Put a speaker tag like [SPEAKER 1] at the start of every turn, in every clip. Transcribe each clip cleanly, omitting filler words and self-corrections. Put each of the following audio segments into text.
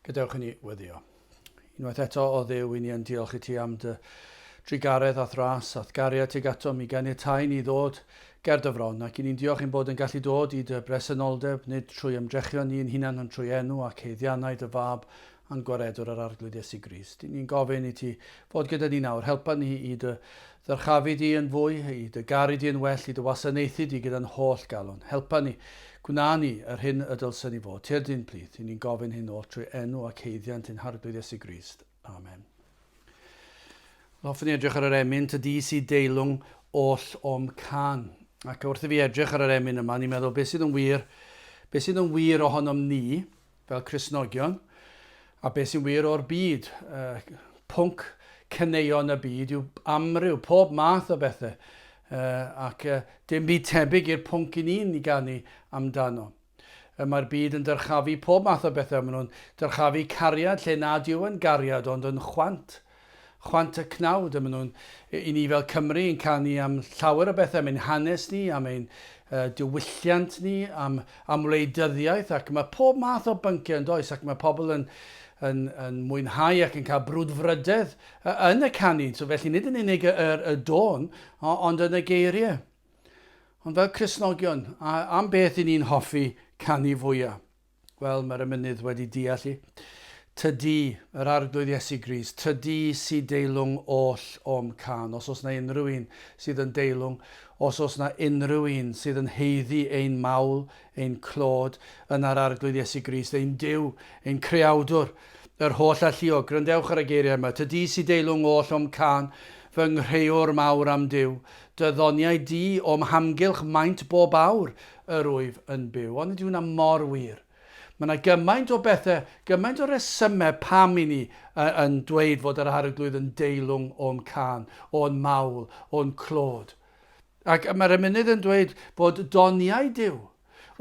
[SPEAKER 1] Gadewch i ni weddio. Unwaith eto, o Dduw, i ni yn diolch i ti am dy drugaredd a'th ras a'th gariad tuag atom i ganiatáu ni ddod ger dy fron, ac i ni'n diolch ein bod yn gallu dod i dy bresenoldeb, nid trwy ymdrechion ni'n hunan ond trwy enw ac haeddiannau dy Fab a'n Gwaredwr yr Arglwydd Iesu Grist. I ni'n gofyn i ti fod gyda ni nawr, helpa ni i dy ddyrchafu di yn fwy, i dy garu di yn well, i dy wasanaethu di gyda'n holl galon. Helpa ni, gwna ni yr hyn y dylsen ni fod. Tyrd i'n plith, i ni'n gofyn hyn oll trwy enw ac haeddiant ein Harglwydd Iesu Grist. Amen. Hoffwn i edrych ar yr emyn, Tydi sy deilwng oll o'm cân. Ac wrth i fi edrych ar yr emyn yma, ni'n meddwl beth sydd yn wir, beth sydd yn wir ohonom ni, fel Cristnogion, a beth sy'n wir o'r byd. Uh, pwnc caneuon y byd yw amryw, pob math o bethau, uh, ac uh, dim byd tebyg i'r pwnc i ni'n i ganu amdano. Uh, mae'r byd yn dyrchafu pob math o bethau, maen nhw'n dyrchafu cariad lle nad yw yn gariad ond yn chwant. Chwant y cnawd, a maen nhw'n, i ni fel Cymry yn canu am llawer o bethau, am ein hanes ni, am ein uh, diwylliant ni, am, am wleidyddiaeth, ac mae pob math o bynciau yn does, ac mae pobl yn, yn, yn mwynhau ac yn cael brwdfrydedd yn y canu. So felly nid yn unig y, y, y dôn, ond yn y geiriau. Ond fel Cristnogion, a, am beth i ni'n hoffi canu fwyaf? Wel, mae'r emynydd wedi deall i. Tydi, yr Arglwydd Iesu Grist, tydi sy deilwng oll o'm cân. Os oes 'na unrhyw un sydd yn deilwng, os oes 'na unrhyw un sydd yn haeddu ein mawl, ein clod, yna'r Arglwydd Iesu Grist, ein Duw, ein Creawdwr, yr holl alluog. Gwrandewch ar y geiriau yma. Tydi sy deilwng oll o'm cân, fy nghreuwr mawr a'm Duw. Dy ddoniau di o'm hamgylch maint bob awr, yr wyf yn byw. Onid yw hwnna mor wir? Mae yna gymaint o bethau, gymaint o resymau pam i ni yn dweud fod yr Arglwydd yn deilwng o'n cân, o'n mawl, o'n clod. Ac mae'r emynydd yn dweud fod doniau Duw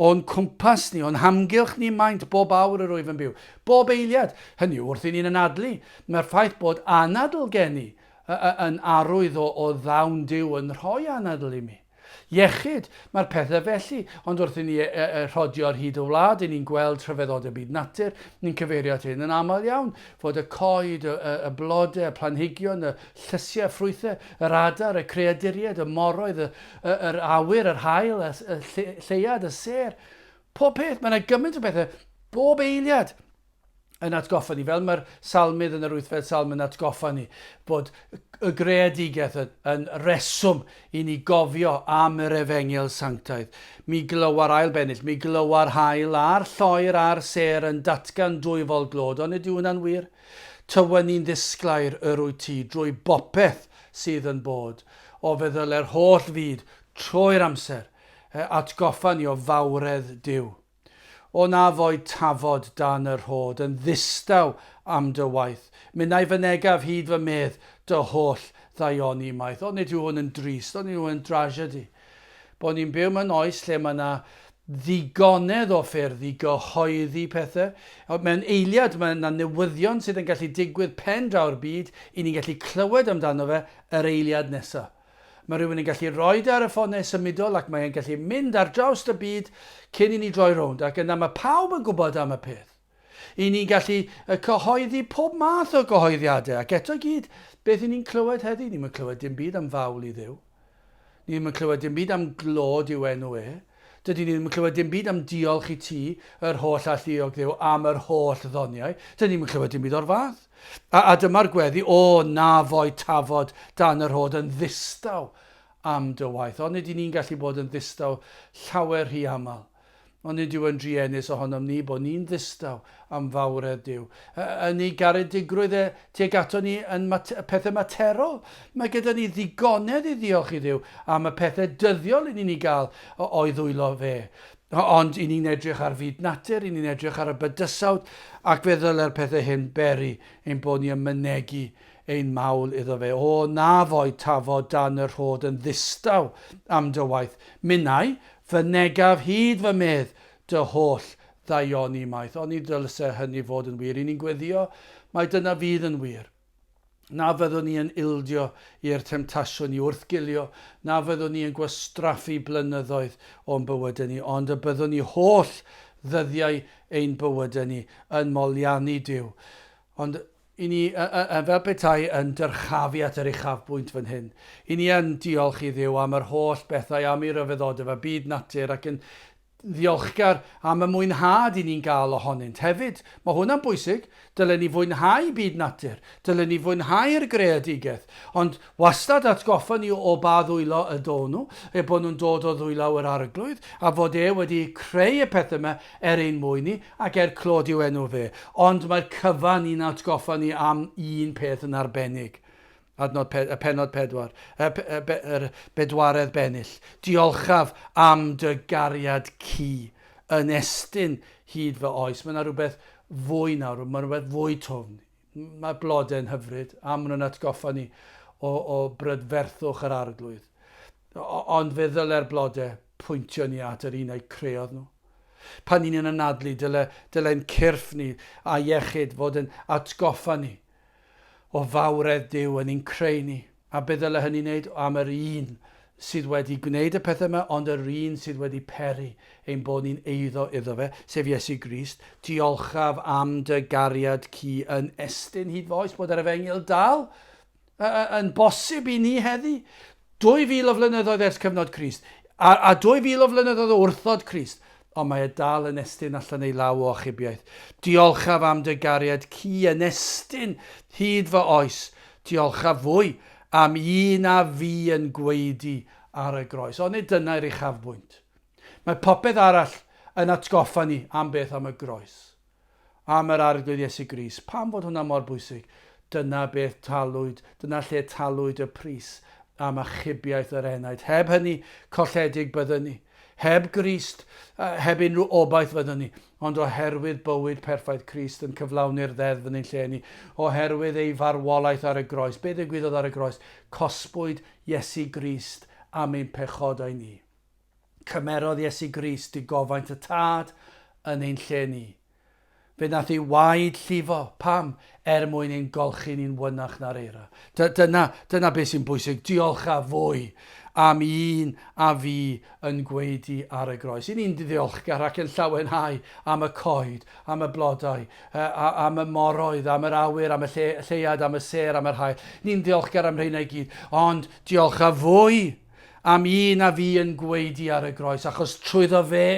[SPEAKER 1] o'n cwmpas ni, o'n hamgylch ni maint bob awr yr wyf yn byw. Bob eiliad. Hynny yw, wrth i ni'n anadlu, mae'r ffaith bod anadl gen i yn arwydd o, o ddawn Duw yn rhoi anadl i mi. Iechyd, mae'r pethau felly, ond wrth i ni rhodio ar hyd y wlad, i ni'n gweld rhyfeddodau byd natur, ni'n cyfeirio at hyn yn aml iawn, fod y coed, y, y, y blodau, y planhigion, y llysiau, y ffrwythau, yr adar, y creaduriaid, y moroedd, y, y, yr awyr, yr haul, y, y lleuad, y sêr, pob peth, mae yna gymaint o bethau, bob eiliad yn atgoffa ni, fel mae'r salmydd yn yr wythfed salm yn atgoffa ni, bod y greadigaeth yn, yn reswm i ni gofio am yr efengyl sanctaidd. Mi glywa'r ail bennill, mi glywa'r haul a'r lloer a'r sêr yn datgan dwyfol glod, onid yw hwnna'n wir? Tywynnu'n ddisglair yr wyt ti drwy bopeth sydd yn bod, o feddyle'r holl fyd trwy'r amser, atgoffa ni o fawredd Duw. O na foed tafod dan y rhod yn ddistaw am dy waith, minnau fynegaf hyd fy medd dy holl ddaioni maith. Onid yw hwn yn drist, onid yw hwn yn drasiedi? Bod ni'n byw mewn oes lle mae yna ddigonedd o ffyrdd i gyhoeddi pethau. Mewn eiliad mae yna newyddion sydd yn gallu digwydd pen draw'r byd, i ni'n gallu clywed amdano fe yr eiliad nesaf. Mae rhywun yn gallu rhoi e ar y ffonau symudol ac mae e'n gallu mynd ar draws y byd cyn i ni droi rownd ac yna mae pawb yn gwybod am y peth. I ni'n gallu cyhoeddi pob math o gyhoeddiadau ac eto i gyd, beth i ni'n clywed heddi? Ni'm yn clywed dim byd am fawl i Dduw. Ni ddim yn clywed dim byd am glod i'w enw e. Dydyn ni ddim yn clywed dim byd am diolch i ti, yr holl alluog Dduw, am yr holl ddoniau. Dydyn ni ddim yn clywed dim byd o'r fath. A, a dyma'r gweddi, o, na fo'i tafod dan yr hod yn ddistaw am dy waith. Onid i ni'n gallu bod yn ddistaw llawer rhy aml? Onid yw yn druenus ohonom ni bod ni'n ddistaw am fawredd Duw? Yn ei garedigrwydd e tuag ato ni yn mat pethau materol. Mae gyda ni ddigonedd i ddiolch i Dduw am y pethau dyddiol i ni'n ei gael o'i ddwylo fe. Ond i ni'n edrych ar fyd natur, i ni'n edrych ar y bydysawd, ac fe ddyle'r pethau hyn beri ein bod ni yn mynegi ein mawl iddo fe. O, na foed tafod dan y rhod yn ddistaw am dy waith. Minnau, Fynegaf hyd fy medd dy holl ddaioni maith. Oni ddylse hynny fod yn wir? I ni'n gweddïo mai dyna fydd yn wir. Na fyddwn ni yn ildio i'r temtasiwn i wrthgilio, na fyddwn ni yn gwastraffu blynyddoedd o'n bywydau ni, ond y byddwn ni holl ddyddiau ein bywydau ni yn moliannu Duw. Ond i ni, fel petai, yn dyrchafu at yr uchafbwynt fan hyn. I ni yn diolch i Dduw am yr holl bethau, am ei ryfeddodau fe, byd natur, ac yn ddiolchgar am y mwynhad i ni'n gael ohonynt hefyd. Mae hwnna'n bwysig. Dylen ni fwynhau byd natur. Dylen ni fwynhau'r greadigaeth. Ond wastad atgoffa ni o ba ddwylo y dôn nhw, eu bod nhw'n dod o ddwylaw yr Arglwydd, a fod e wedi creu y pethau yma er ein mwyn ni, ac er clod i'w enw fe. Ond mae'r cyfan ni'n atgoffa ni am un peth yn arbennig. Adnod pe, y pennod pedwar, y, y, yr bedwaredd bennill. Diolchaf am dy gariad cu yn estyn hyd fy oes. Mae yna rhywbeth fwy nawr, mae rhywbeth fwy twfn. Mae blodau'n hyfryd, a maen nhw'n atgoffa ni o, o brydferthwch yr arglwydd. Ond fe ddyle'r blodau pwyntio ni at yr un a'i creodd nhw. Pan ni'n anadlu, dyle, dyle'n cyrff ni a iechyd fod yn atgoffa ni o fawredd Duw yn ein creu ni. A be ddyle hynny wneud? Am yr un sydd wedi gwneud y pethau yma, ond yr un sydd wedi peri ein bod ni'n eiddo iddo fe, sef Iesu Grist. Diolchaf am dy gariad cu yn estyn hyd fy oes, bod yr efengyl dal yn bosib i ni heddi. 2000 o flynyddoedd ers cyfnod Crist, a, a 2000 o flynyddoedd o wrthod Crist, ond mae e dal yn estyn allan ei law o achubiaeth. Diolchaf am dy gariad cu yn estyn hyd fy oes. Diolchaf fwy am un a fu yn gwaedu ar y groes. Ond nid dyna'r uchafbwynt. Mae popeth arall yn atgoffa ni am beth am y groes. Am yr Arglwydd Iesu Grist. Pam fod hwnna mor bwysig? Dyna beth talwyd, dyna lle talwyd y pris am achubiaeth yr enaid. Heb hynny, colledig byddwn ni. Heb Grist, heb unrhyw obaith fyddwn ni. Ond oherwydd bywyd perffaith Crist yn cyflawni'r ddeddf yn ein lle ni, oherwydd ei farwolaeth ar y groes, be ddigwyddodd ar y groes? Cosbwyd Iesu Grist am ein pechodau ni. Cymerodd Iesu Grist digofaint y Tad yn ein lle ni. Fe nath ei waed llifo. Pam? Er mwyn ein golchi ni'n wynach na'r eira. Dyna, dyna beth sy'n bwysig. Diolch a fwy am un a fu yn gwaedu ar y groes. I ni'n ddiolchgar ac yn llawenhau am y coed, am y blodau, am y moroedd, am yr awyr, am y lle, lleuad, am y sêr, am yr haul. Ni'n ddiolchgar am rheina i gyd. Ond diolch a fwy am un a fu yn gwaedu ar y groes, achos trwyddo fe,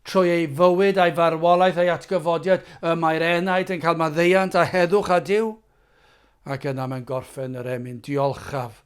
[SPEAKER 1] trwy ei fywyd a'i farwolaeth a'i atgyfodiad, y mae'r enaid yn cael maddeuant a heddwch â Duw. Ac yna mae'n gorffen yr emyn, diolchaf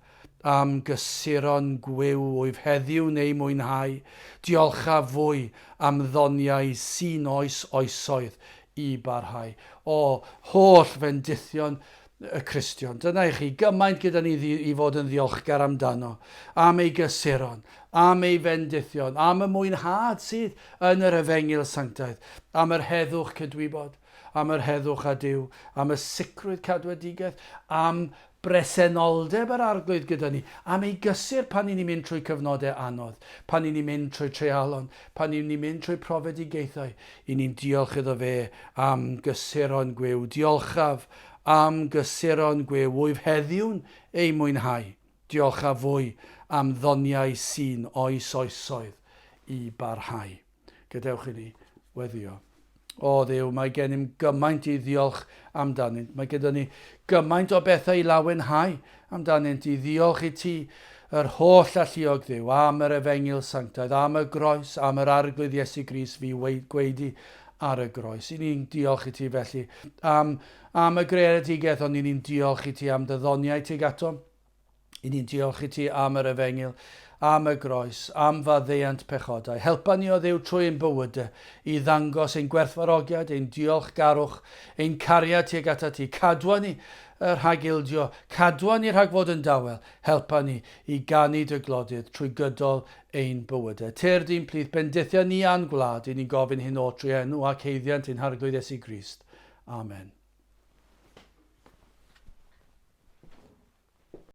[SPEAKER 1] am gysuron gwiw wyf heddiw neu mwynhau, diolchaf fwy am ddoniau sy'n oes oesoedd i barhau. O, holl fendithion y Cristion. Dyna i chi, gymaint gyda ni i fod yn ddiolchgar amdano, am ei gysuron, am ei fendithion, am y mwynhad sydd yn yr Efengyl Sanctaidd, am yr heddwch cydwybod, am yr heddwch â Duw, am y sicrwydd cadwedigaeth, am bresenoldeb yr Arglwydd gyda ni, am ei gysur pan 'y ni'n mynd trwy cyfnodau anodd, pan 'y ni'n mynd trwy treialon, pan 'y ni'n mynd trwy profedigaethau, 'y ni'n diolch iddo fe am gysuron gwiw. Diolchaf am gysuron gwiw wyf heddiw'n eu mwynhau. Diolchaf fwy am ddoniau sy'n oes oesoedd i barhau. Gadewch i ni weddïo. O Dduw, mae gennym gymaint i ddiolch amdanynt. Mae gyda ni gymaint o bethau i lawenhau amdanynt, i ddiolch i ti, yr holl alluog Dduw, am yr Efengyl Sanctaidd, am y groes, am yr Arglwydd Iesu Grist fu gwaedu ar y groes. I ni'n diolch i ti felly am, am y greadigaeth, ond i ni'n diolch i ti am dy ddoniau tuag atom. I ni'n diolch i ti am yr efengyl, am y groes, am faddeuant pechodau. Helpa ni o Dduw trwy ein bywydau i ddangos ein gwerthfawrogiad, ein diolchgarwch, ein cariad tuag atat ti. Cadwa ni rhag ildio, cadwa ni rhag fod yn dawel. Helpa ni i ganu dy glodydd trwy gydol ein bywydau. Tyrd i'n plith, bendithia ni a'n gwlad, i ni'n gofyn hyn oll trwy enw ac haeddiant ein Harglwydd Iesu Grist. Amen.